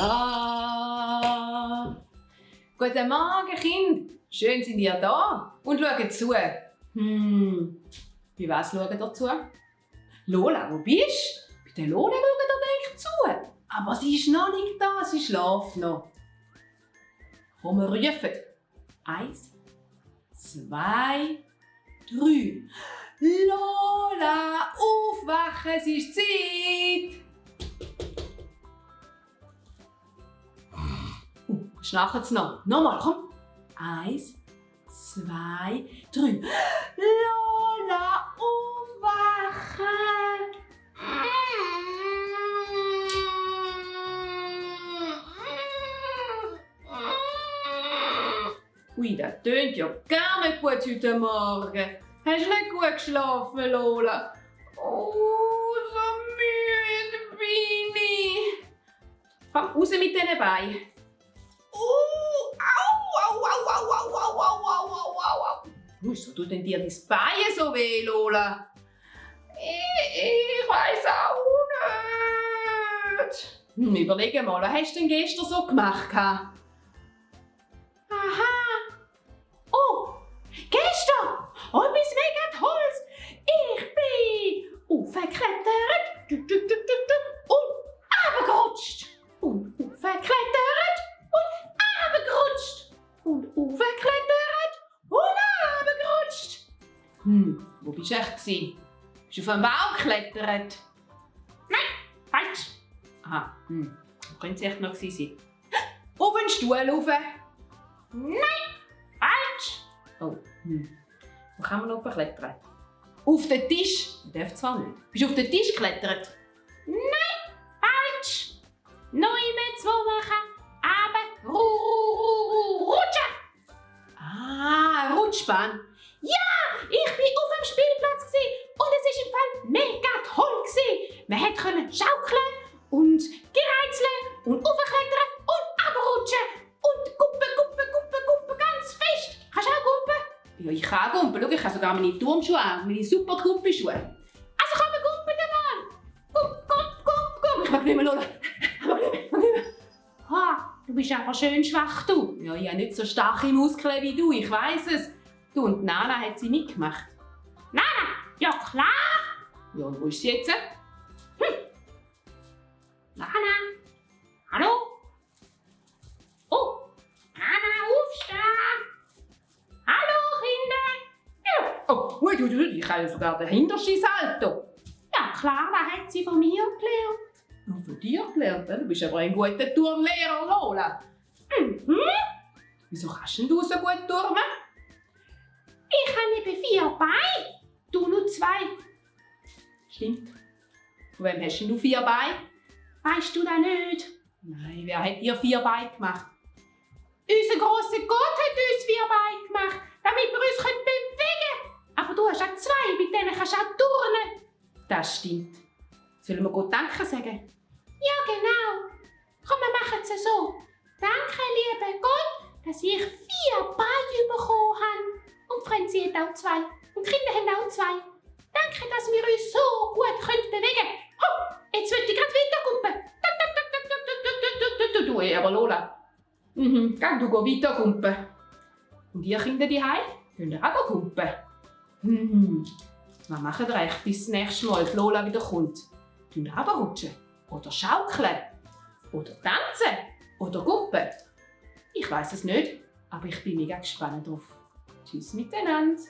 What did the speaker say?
Lola! Guten Morgen, Kind! Schön sind ihr da und schaut zu. Bei was schaut ihr zu? Lola, wo bist du? Bei der Lola schaut ihr denkt zu. Aber sie ist noch nicht da, sie schläft noch. Komm, wir rufen. 1, 2, 3. Lola, aufwachen, es ist Zeit! Schnarcht's noch. Nochmal, komm. 1, 2, 3. Lola, aufwachen! Ui, das tönt ja gar nicht gut heute Morgen. Hast du nicht gut geschlafen, Lola? Oh, so müde bin ich. Komm, raus mit diesen Beinen. Wieso tut denn dir das Bein so weh, Lola? Ich weiss auch nicht. Überleg mal, was hast du denn gestern so gemacht? Aha. Oh, gestern? Etwas mega Tolles. Ich bin aufgeklettert und runtergerutscht. Und aufgeklettert und runtergerutscht. Und aufgeklettert und runtergerutscht. Wo bist du echt? Bist du auf einen Baum geklettert? Nein, falsch. Aha, wo könnte es echt noch sein? Auf einen Stuhl rauf? Nein, falsch. Oh, wo kann man noch klettern? Auf den Tisch? Du darfst zwar nicht. Bist du auf den Tisch geklettert? Nein, falsch. Neumetz, wo man kann rutschen. Ah, Rutschbahn. Ja, ich bin auf dem Spielplatz und es war im Fall mega toll. Man konnte schaukeln und gereizeln und aufklettern und runterrutschen und guppen, ganz fest. Kannst du auch guppen? Ja, ich kann guppen. Schau, ich habe sogar meine Turnschuhe an, meine super Gumpenschuhe. Also komm, wir guppen den Mann. Gupp. Ich mag nicht mehr, Lola. Ha, du bist einfach schön schwach, du. Ja, ich habe nicht so starke Muskeln wie du, ich weiss es. Du, und Nana hat sie mitgemacht. Nana? Ja, klar. Ja, und wo ist sie jetzt? Nana? Hallo? Oh, Nana, aufstehen! Hallo, Kinder! Ja. Oh, ui, ich kann ja sogar den hintersten Salto. Ja, klar, das hat sie von mir gelernt. Und von dir gelernt? Du bist aber ein guter Turnlehrer, Lola. Wieso kannst du so gut turnen? Ich habe eben 4 Beine. Du nur 2. Stimmt. Von wem hast du 4 Beine? Weißt du das nicht? Nein, wer hat dir 4 Beine gemacht? Unser grosser Gott hat uns 4 Beine gemacht, damit wir uns bewegen können. Aber du hast auch 2, mit denen kannst du auch turnen. Das stimmt. Sollen wir Gott Danke sagen? Ja, genau. Komm, wir machen es so. Danke, lieber Gott, dass ich 4 Beine bekommen habe. Und Franzi hat auch 2. Und die Kinder haben auch 2. Danke, dass wir uns so gut bewegen können. Ho, jetzt will ich gerade weitergumpen. Du, aber Lola. Geh du weitergumpen. Und ihr Kinder daheim könnt auch gumpen. Was machen wir eigentlich bis das nächste Mal, die Lola wieder kommt? Runterrutschen? Oder schaukeln? Oder tanzen? Oder gumpen? Ich weiss es nicht, aber ich bin mega gespannt drauf. Tschüss miteinander.